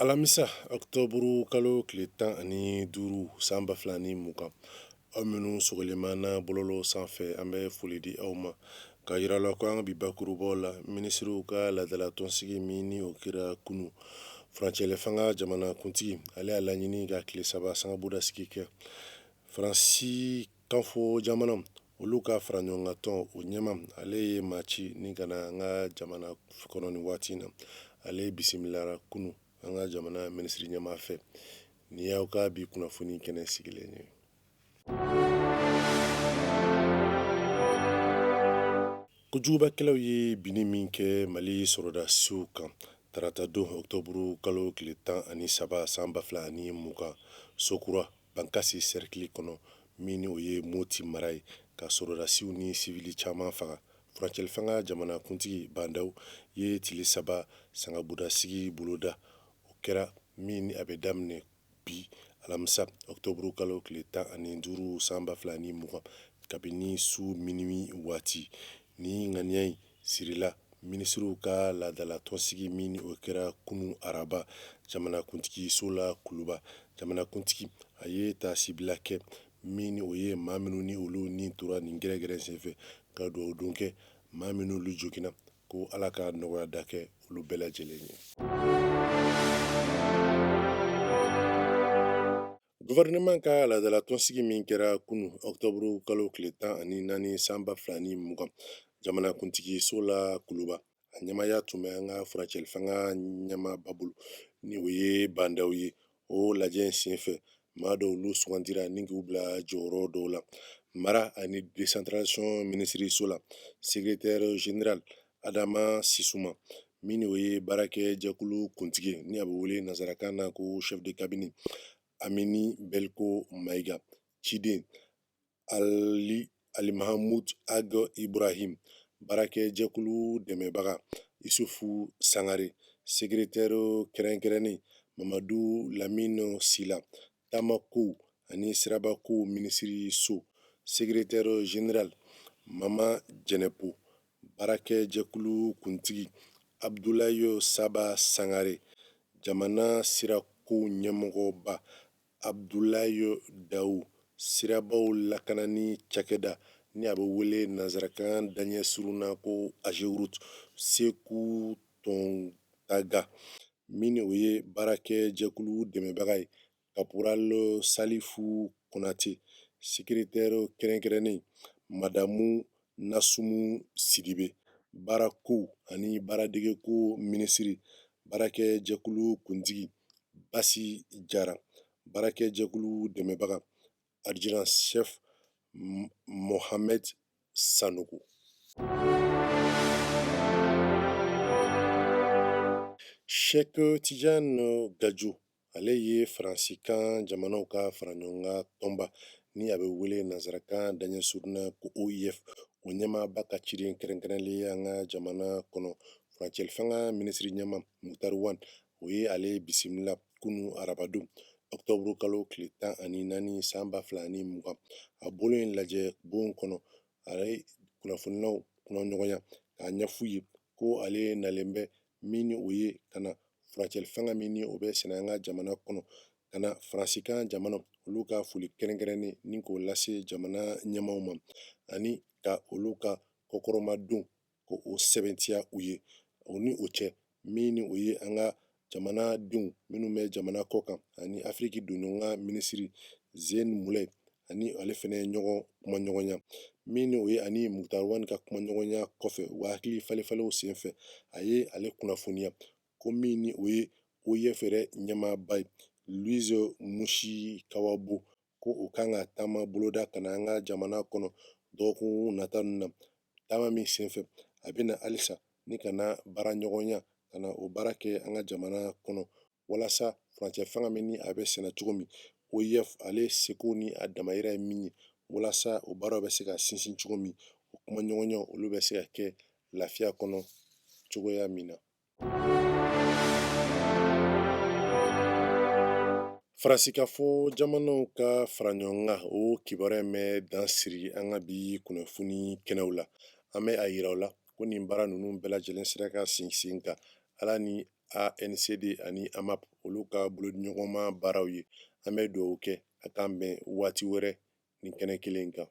Alamisa ɔkutɔburu kalo tile 15 san 2020, aw minnu sɔgɔlen b'an na bɔlɔlɔ sanfɛ, an bɛ foli di aw ma ka yira la ko an ka bi bakurubaw la, minisiriw ka laadala tɔnsigi min ni o kɛra kunu, furancɛlɛ fanga jamanakuntigi ale y'a laɲini ka tile 3 sangabodasigi kɛ. Faransi kanfɔ jamana olu ka fara ɲɔgɔn tɔn o ɲɛmaa, ale ye maa ci ni ka na an ka jamana kɔnɔ nin waati in na. Ale bisimilara kunu an ka jamana minisiri ɲɛmaa fɛ. Nin y'aw ka bi kunnafoni kɛnɛ sigilen ye. Kojugubakɛlaw ye binni min kɛ Mali sɔrɔdasiw kan tarata don ɔkutɔburu kalo tile 13 san 2020, Sokura Bankasi sɛrikili kɔnɔ, min ni o ye Moti mara ye, ka sɔrɔdasiw ni sivili caman faga. Furancɛli fanga jamanakuntigi Bah N'Daw ye tile 3 sangabodasigi boloda. O kɛra min ni a bɛ daminɛ bi alamisa ɔkutɔburu kalo tile 15 san 2020, kabini su minuit waati. Ni ŋaniya in sirila minisiriw ka laadala tɔnsigi min ni o kɛra kunu araba jamanakuntigiso la Kuluba. Jamanakuntigi a ye taasibila kɛ min ni o ye maa minnu ni olu ni tora nin gɛrɛgɛrɛ senfɛ, ka dugawu don kɛ maa minnu olu joginna, ko Ala ka nɔgɔya da kɛ olu bɛɛ lajɛlen ye. Gouvernement ka laadala tɔnsigi min kɛra kunu ɔkutɔburu kalo tile 14 san 2020 jamanakuntigiso la Kuluba, a ɲɛmaaya tun bɛ an ka furancɛli fanga ɲɛmaaba bolo, ni o ye Bah N'Daw ye. O lajɛ in senfɛ, maa dɔw olu sugandira ni k'u bila jɔyɔrɔ dɔw la. Mara ani décentralisation minisiriso la, secrétaire général Adama Sisuma, min o ye baarakɛ jɛkulu kuntigi ni a bɛ wele nansarakan na ko chef de cabinet, Amini Belko Mayiga, ciden Ali Alimahamud Ag Ibrahim, baarakɛ jɛkulu dɛmɛbaga Isufu Sangare, secrétaire kɛrɛnkɛrɛnnen Mamadu Lamine Sila, taamakow ani sirabakow minisiriso secrétaire général Mama Jɛnɛpo, baarakɛ jɛkulu kuntigi Abdulayi Saba Sangare, jamana sirakow ɲɛmɔgɔba Abdulayi Dawu, sirabaw lakanani cakɛda ni a bɛ wele nansarakan daɲɛ surun na ko AGEROUTE, Seku Tɔntaga, min o ye baarakɛ jɛkulu dɛmɛbaga ye, Caporal Salifu Konate, secrétaire kɛrɛnkɛrɛnnen Madamu Nasumu Sidibe, baarakow ani baaradegeko minisiri, baarakɛ jɛkulu kuntigi Basi Jara, baarakɛ jɛkulu dɛmɛbaga adjudant chef Mohamed Sanogo. Cheikh Tidiane Gadio, ale ye faransikan jamanaw ka faraɲɔgɔnkan tɔnba ni a bɛ wele nansarakan daɲɛ surunna ko OIF, o ɲɛmaaba ka ciden kɛrɛnkɛrɛnlen ye an ka jamana kɔnɔ. Furancɛli fanga minisiri ɲɛmaa Moctar Ouane, o ye ale bisimila kunu arabadon ɔkutɔburu kalo tile 14 san 2020. A bolo in lajɛ bon kɔnɔ, a ye kunnafoniyaw kumaɲɔgɔnya k'a ɲɛf'u ye ko ale nalen bɛ min ni o ye ka na furancɛli fanga min ni o bɛ sɛnɛ an ka jamana kɔnɔ, ka na faransikan jamana olu ka foli kɛrɛnkɛrɛnnen ni k'o lase jamana ɲɛmaaw ma, ani ka olu ka kɔkɔrɔmadon ko o sɛbɛntiya u ye. O ni o cɛ, min ni o ye an ka jamanadenw minnu bɛ jamana kɔ kan ani Afiriki donɲɔgɔnna minisiri Zen Mulɛ, ani ale fɛnɛ ye ɲɔgɔn kumaɲɔgɔnya min ni o ye ani Moctar Ouane ka kumaɲɔgɔnya kɔfɛ, u hakili falenfalenw senfɛ, a ye ale kunnafoniya ko min ni o ye OIF yɛrɛ ɲɛmaaba ye Louise Mushikiwabo, ko o kan ka taama boloda ka na an ka jamana kɔnɔ dɔgɔkun nata ninnu na. Taama min senfɛ, a bɛna halisa ni ka na baara ɲɔgɔnya, ka na o baara kɛ an ka jamana kɔnɔ, walasa furancɛ fanga min ni a bɛ sɛnɛ cogo min, OIF ale seko ni a damayira ye min ye, walasa o baaraw bɛ se ka sinsin cogo min, o kumaɲɔgɔnya olu bɛ se ka kɛ lafiya kɔnɔ cogoya min na. Faransikafɔ jamanaw ka fara ɲɔgɔn kan, o kibaruya in bɛ dan siri an ka bi kunnafoni kɛnɛw la. An bɛ a yira u la ko nin baara ninnu bɛɛ lajɛlen sera ka sigi sen kan Ala ni ANCD ani AMAP olu ka bolodiɲɔgɔnma baaraw ye. An bɛ dugawu kɛ a k'an bɛn waati wɛrɛ nin kɛnɛ kelen in kan.